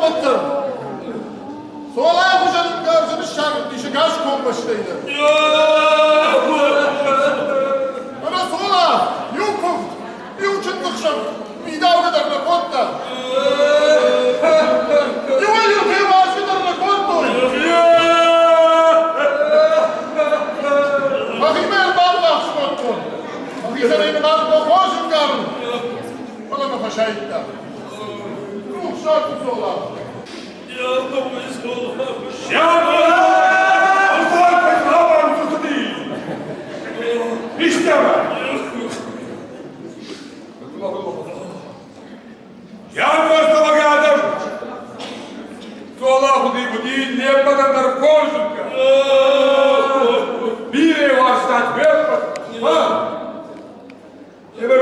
Комбӕттӕн. Цолайы хуызӕн ӕнкъарджын ссардтис ӕгас комбӕстӕй дӕр. Ӕмӕ Цола иу куывд, иу чындзыхсӕв фидаугӕ дӕр нӕ кодта. Иуӕй-иутӕ уазгӕ дӕр нӕ кодтой. Мӕхимӕ ӕрбаввахс кодтон. Мӕхицӕн ӕй нымадтон хорз ӕмгарыл, фӕлӕ мӕ фӕсайдта. Рухсаг у Цола.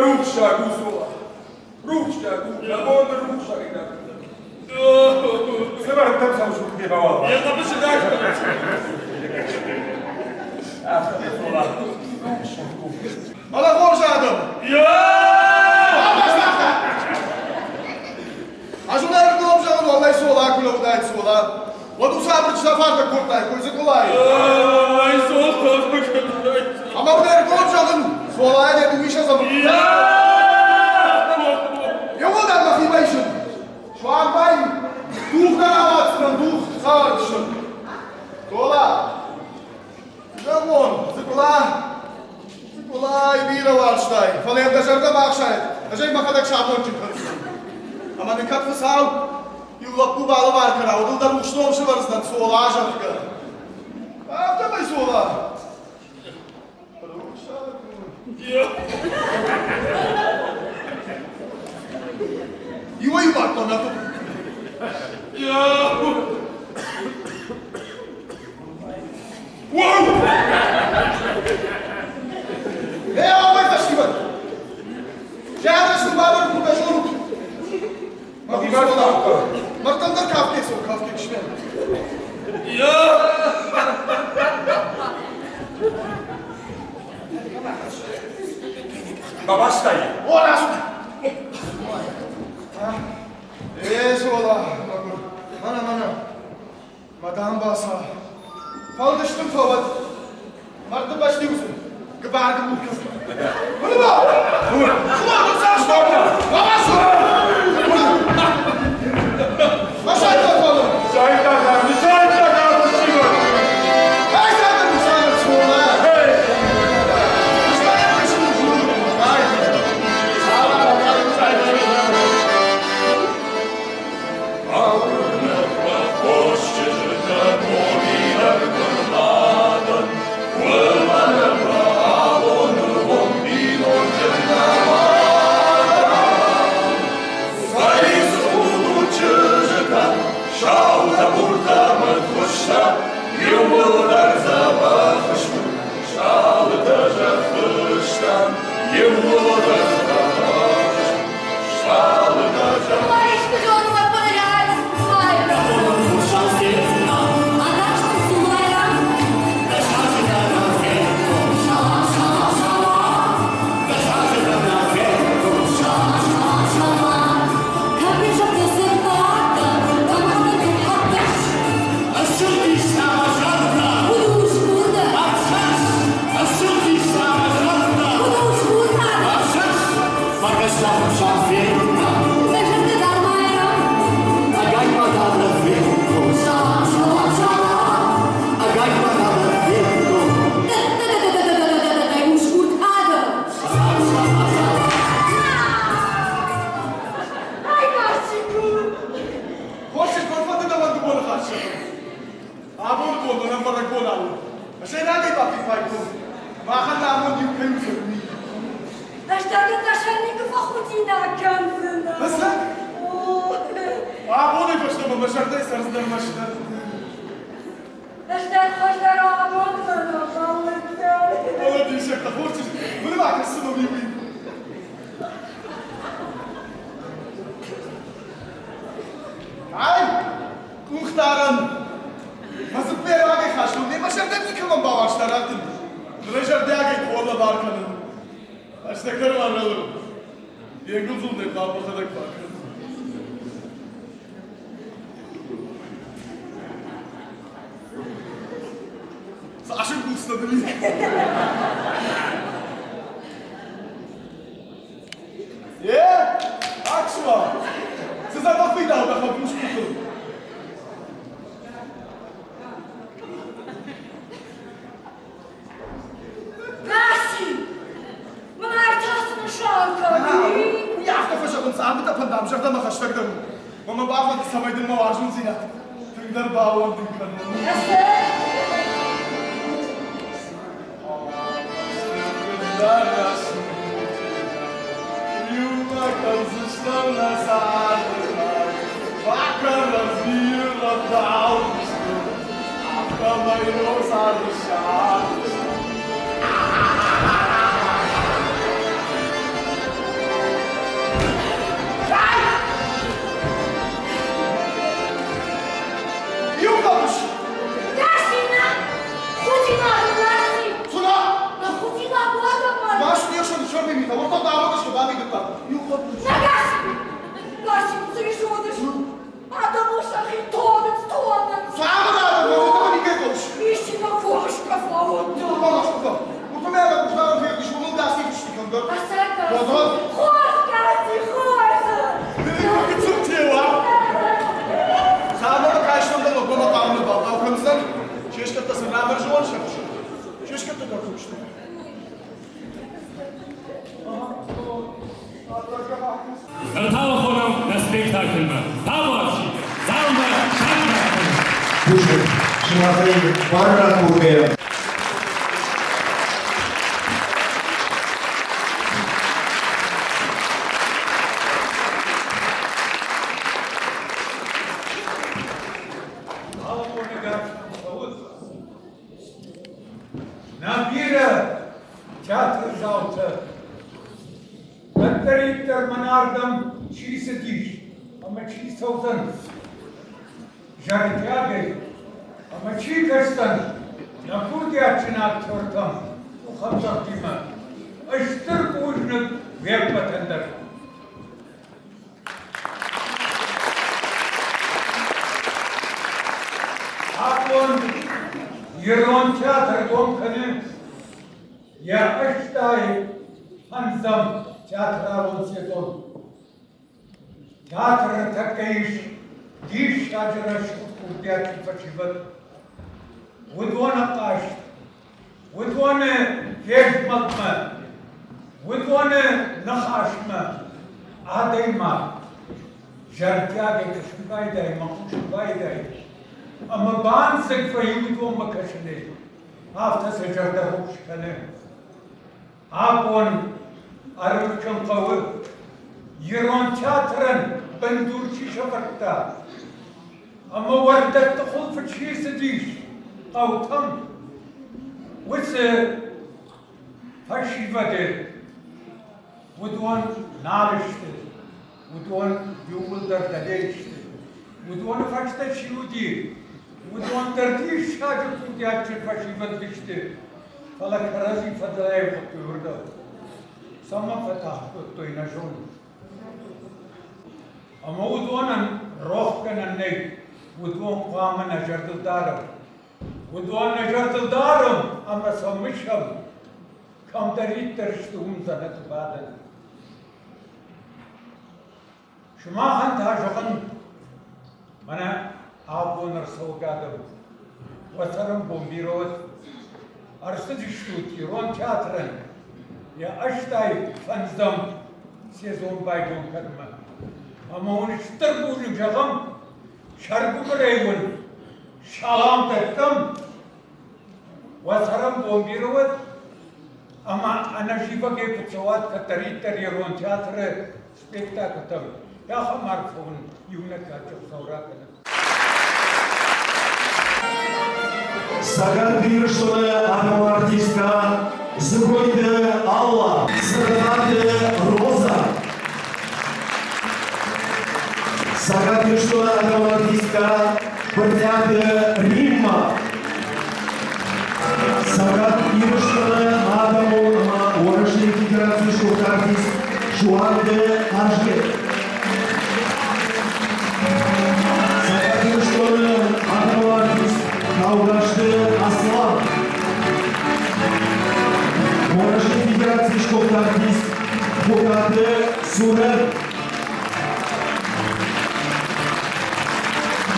Рухсаг у Цола. Рухсаг у, нӕ бон рухсаг Цӕвӕрдтӕм сӕм сугтӕ бауал. Йӕ хъӕбысы дӕр. Афтӕ Цола. Фӕлӕ хорз адӕм! Ӕз уын ӕргом зӕгъын, уӕллӕй Цола куы лӕууыдаид Цола, уӕд уыцы абырджытӕ фӕрдыг кодтаиккой Цыколайы. Ӕмӕ уын ӕргом зӕгъын, Цолайӕн йӕ дыууиссӕдзӕм Иууылдӕр мӕхимӕ исын. Суанг ма йын дух дӕр ауадздзынӕн, дух цӕвӕрдзынӕн. Цола, зӕгъон, Цыкола, Цыколайы бирӕ уарзтай, фӕлӕ йӕм дӕ зӕрдӕ бахсайд, ӕз ӕй мӕхӕдӕг самондджын кӕндзынӕн. Ӕмӕ дын кӕд Хуыцау иу лӕппу балӕвар кӕна, уӕд ыл дӕ рухс ном сӕвӕрдзынӕн Цола, зӕгъгӕ. Афтӕмӕй Цола. Рухсаг у. Иуӕй-иу хатт ма нӕ Эй, амӕй фӕсивӕд! Зӕрдӕ бавӕрд куы нӕ зонут. Мӕрдтӕм дӕр кафгӕ цӕуы, кафгӕ куы Бабастай. О, раст! Э, Цола, мӕнӕ, мӕнӕ. Мадам Баса, фӕлдыстым фӕуӕд. Мӕрдты бӕсты уыдзӕн. Гыбар-гыбур кӕны. Уыны-ма! Абон бон нӕм бӕрӕгбон у. Сӕйрагӕй бафиппайдтон, махӕн нӕ амонд иу кӕй уыдзӕн, уый. Фӕстагӕн къӕсӕрникы фӕхудинаг кӕндзынӕ. Ӕцӕг? Абонӕй фӕстӕмӕ мӕ зӕрдӕйы цӕрдзынӕн ӕрмӕстдӕр. Ӕз дӕр хуыздӕр амондмӕ нӕ бӕллыдтӕн. Фӕлӕ диссӕгтӕ хорз чызг, мын ма кӕсын уый уый. Ай, къухдарӕн! Мӕ дзыппӕй рагӕй хастон, ме мӕ зӕрдӕ никӕмӕн бауарзта раттын. Ныр ӕй зӕрдиагӕй куы лӕвар кӕнын. Ӕстӕгдӕр ма ралӕу. Йе нгуылдзыл нӕ хъуамӕ хӕдӕг бакӕн. Смотри. Е, Аксуа, цы дзӕбӕх фидауы дӕ хӕбуз къухыл. Гаси! Мӕн ӕртасы нысан кӕни. Уый афтӕ фӕзӕгъынц, амы тъӕпӕн, дам, зӕрдӕмӕ хӕстӕгдӕр у. Мӕ бафӕнды, цӕмӕй дын мӕ уарзондзинад тынгдӕр баууӕндын кӕнон. Иумӕ кӕндзыстӕм нӕ царды хай, Бакӕрӕдзийы рӕвдаудзыстӕм, Афтӕмӕй ног царды ссардзыстӕм. Иу хъӕбыс! Гасина! Худинаг Гаси! Цуна! Худинаг уӕдӕ Маш не шо черный мита, вот там дорога, что бабы там. Иу хъӕбыс. На Гаси! Гаси, цы зоныс? Адӕмы сӕхи тонынц, тонынц. Цавӕр адӕм, уый никӕй хъӕуыс. Истина кошка фаута. Хорз, Гаси, хорз! Ныр хонӕм нӕ спектакльмӕ. Табуафси! Залмӕ саккаг кӕнӕм! Бузныг, сымахӕй бар ракургӕйӕ. Абоны гӕрзтӕм цӕуынц. Нӕ бирӕ театрдзаутӕ кӕддӕриддӕр мӕн ардӕм чи цыдис ӕмӕ чи цӕудзӕн зӕрдиагӕй ӕмӕ чи кӕсдзӕн нӕ курдиатджын актертӕм къухӕмдзӕгъдимӕ, стыр бузныг уе ппӕтӕн дӕр. Абон Ирон театр гом кӕны йӕ 85-ӕм театралон сезон. Театры тӕккӕ ис диссаджы рӕсугъд курдиатджын фӕсивӕд. Уыдоны хъазт, уыдоны фезмӕлдмӕ, уыдоны ныхасмӕ адӕймаг зӕрдиагӕй кӕсын байдайы ӕмӕ хъусын байдайы, ӕмӕ бандзыг вӕййы уыдонмӕ кӕсынӕй, афтӕ сӕ зӕрдӕ рухс кӕны. Абон ӕрымысын хъӕуы, Ирон театрӕн бындур чи сӕвӕрдта ӕмӕ уӕрдӕтты хуылфы чи цыдис хъӕутӕм, уыцы фӕсивӕды уыдон нал сты, уыдон иууылдӕр дӕле сты. Уыдоны фӕстӕ чи уыди, уыдон дӕр диссаджы курдиатджын фӕсивӕд сты, фӕлӕ кӕрӕдзи фӕдыл аивгъуыдтой уырдӕм. Цӕмӕн фӕтагъд кодтой, нӕ зонын. Ӕмӕ уыдонӕн рохгӕнӕн нӕй, уыдон хъуамӕ нӕ зӕрдыл дарӕм. Уыдон нӕ зӕрдыл дарӕм ӕмӕ сӕ мысӕм, кӕмдӕриддӕр сты, уым дзӕнӕты бадӕн. Сымахӕн та зӕгъын, мӕнӕ абон ӕрцӕугӕ адӕм, уӕ цӕрӕнбон бирӕ уӕд. Ӕрцыдыстут Ирон театрӕн йӕ 85-ӕм сезон байгом кӕнынмӕ. Ӕмӕ уын стыр бузныг зӕгъӕм, сӕргуыбырӕй уын салам дӕттӕм, уӕ цӕрӕнбон бирӕ уӕд, ӕмӕ ӕнӕзивӕгӕй куы цӕуат кӕддӕриддӕр Ирон театры спектакльтӕм, ахӕм арфӕ уын иунӕг кадджын Хуыцау ракӕнӕд. Цӕгат Ирыстоны адӕмон артисткӕ Зыгойты Алла, Цыргъаты Роза. Цӕгат Ирыстоны адӕмон артисткӕ Брытъиаты Римма. Цӕгат Ирыстоны адӕмон ӕмӕ Уӕрӕсейы Федерацийы сгуыхт артист Суанты Хазбет. Цӕгат Ирыстоны адӕмон артист Таугазты Аслан. Зураб.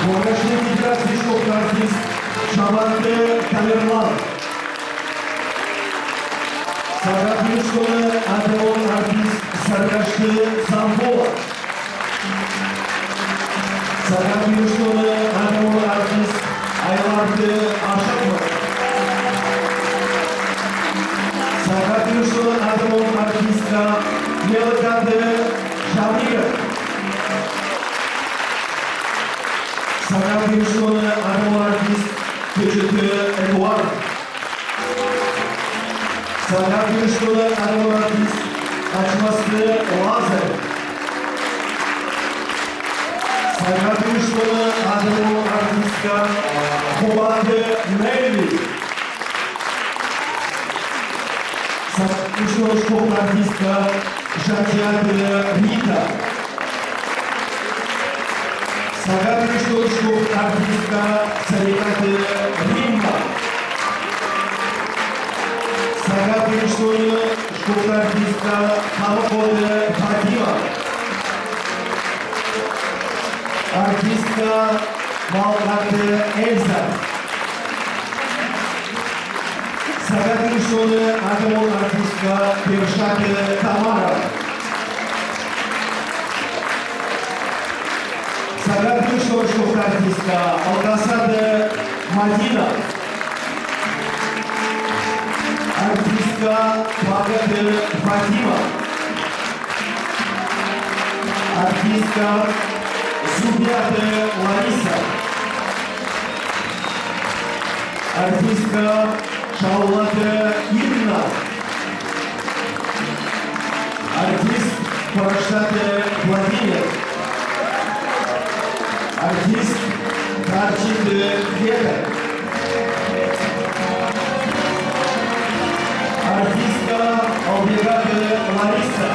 Уӕрӕсейы Федерацийы сгуыхт артист Сабанты Тамерлан. Цӕгат Ирыстоны адӕмон артист Цӕргӕсты Дзамболат. Цӕгат Ирыстоны адӕмон артист Айларты Асӕхмӕт. Цӕгат Ирыстоны адӕмон артисткӕ Мелыкаты Замирӕт. Цӕгат Ирыстоны адӕмон артист Кучиты Эдуард. Цӕгат Ирыстоны адӕмон артист Ачмӕзты Лазарь. Цӕгат Ирыстоны адӕмон артисткӕ Хъуыбады Нелли. Цӕгат Ирыстоны сгуыхт артисткӕ Жантиаты Рита. Цӕгат Ирыстоны сгуыхт артисткӕ Цӕрикъаты Риммӕ. Цӕгат Ирыстоны сгуыхт артисткӕ Хамыхъоты Фатимӕ. Артисткӕ Малхъаты Эльза. Цӕгат Ирыстоны адӕмон артисткӕ Персаты Тамара. Цӕгат Ирыстоны сгуыхт артисткӕ Алгасаты Мадина. Артисткӕ Багаты Фатима. Артисткӕ Зубиаты Лариса. Артисткӕ Саулаты Инна. Артист Пӕрӕстаты Владимир. Артист Дарчиты Хетӕг. Артисткӕ Албегаты Лариса.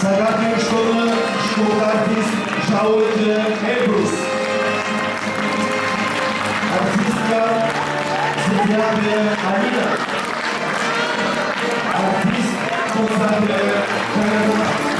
Цӕгат Ирыстоны сгуыхт артист Заойты Эльбрус. Артисткӕ Зытиаты Алина. Артист Хъуцаты Тамерлан.